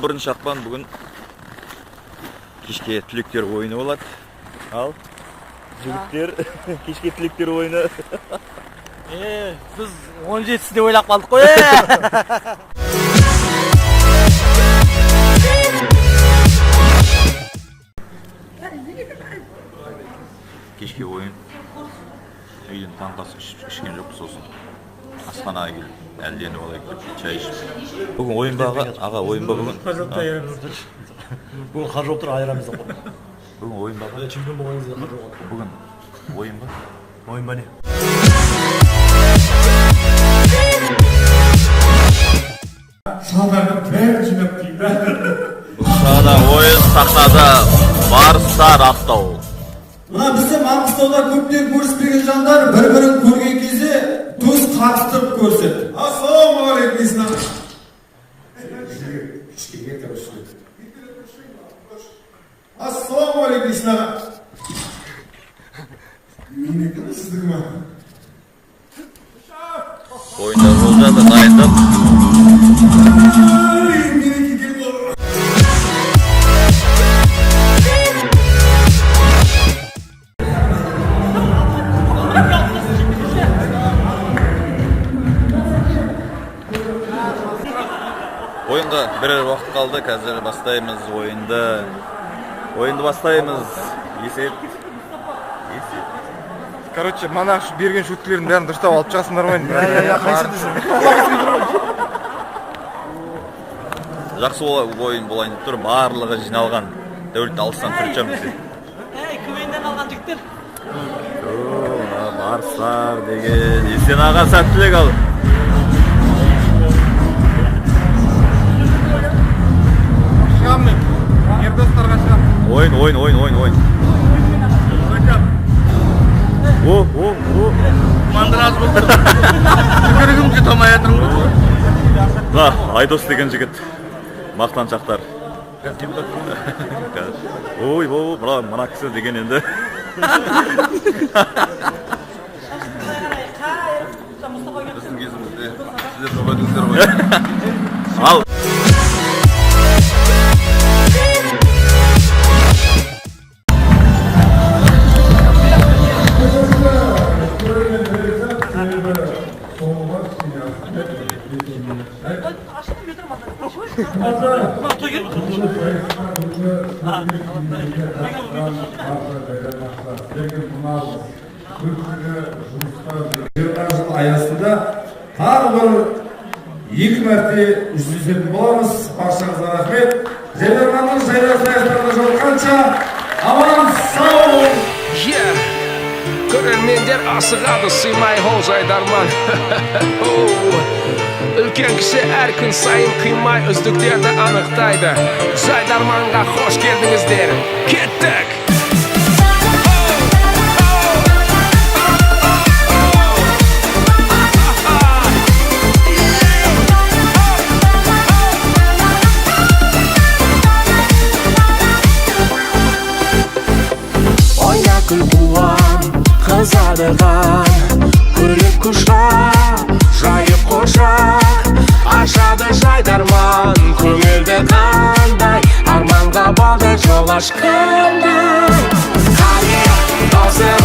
11 ақпан бүгін кешке түлектер ойыны болады. Ал, жігіттер, кешке түлектер ойыны. Біз 17-сі деп ойлап қалдық қой. Кешке ойын. Үйден таңғы ас ішкен жоқпыз, сосын асханаға келіп, әлденіп алайық деп чай ішіп. Бүгін ойын ба, аға? Аға, ойын ба бүгін? Қар жоқ та айырамыз. Бүгін қар жоқ тұр, айырамыз деп қой. Бүгін ойын ба, аға? Чемпион болған кезде қар жоқ. Бүгін ойын ба? Ойын ба не? Шалдардың бәрін жинап деймін да. Сахнада ойын, сахнада Барыстар Ақтау. Мына бізде Маңғыстауда көптен көріспеген жандар бір-бірін көрген кезде төс қағыстырып көріседі. Ассалаумағалейкум, Ислам. Ассалаумағалейкум, Ислам. Менікі ме, сіздікі ме? Ойындар болып жатыр, дайындық. Ай, менікі келді. Ойынға бірер уақыт қалды, қазір бастаймыз ойынды. Ойынды бастаймыз. Есеп. Есеп. Короче, мана берген шуткілердің бәрін дұрыстап алып шығасыңдар ғой енді. Иә, қайсы десең? Жақсы ойын болайын деп тұр, барлығы жиналған. Дәулет алыстан түртеміз десе. Ей, КВН-нен алған жігіттер. О, мына Барыстар деген. Есен аға, сәттілік ал. Шығамын мен. Ердостарға шығамын. Ойын, ойын, ойын, ойын, ойын. О, о, о. Мандраж болып тұр. Түкірігім жұта алмай жатырмын ғой. Мына Айдос деген жігіт. Мақтаншақтар. Ой, о, мына кісі деген енді. Біздің кезімізде сіздер жоқ едіңіздер ғой. Ал. Жыл аясында тағы бір екі мәрте жүздесетін боламыз. Баршаңызға рахмет. Жайдарманның жайдас аяқтарына жолыққанша аман сау болыңыз. Иә, көрермендер асығады сыймай ол жайдарман. Үлкен кіші әр күн сайын қимай үздіктерді анықтайды. Жайдарманға қош келдіңіздер. Кеттік! Ойна күл қуан, қызады қан, күліп құшақ, жайып құшақ, ашады жайдарман, көңілді қандай, арманға болды жол ашқандай. Қане, досым,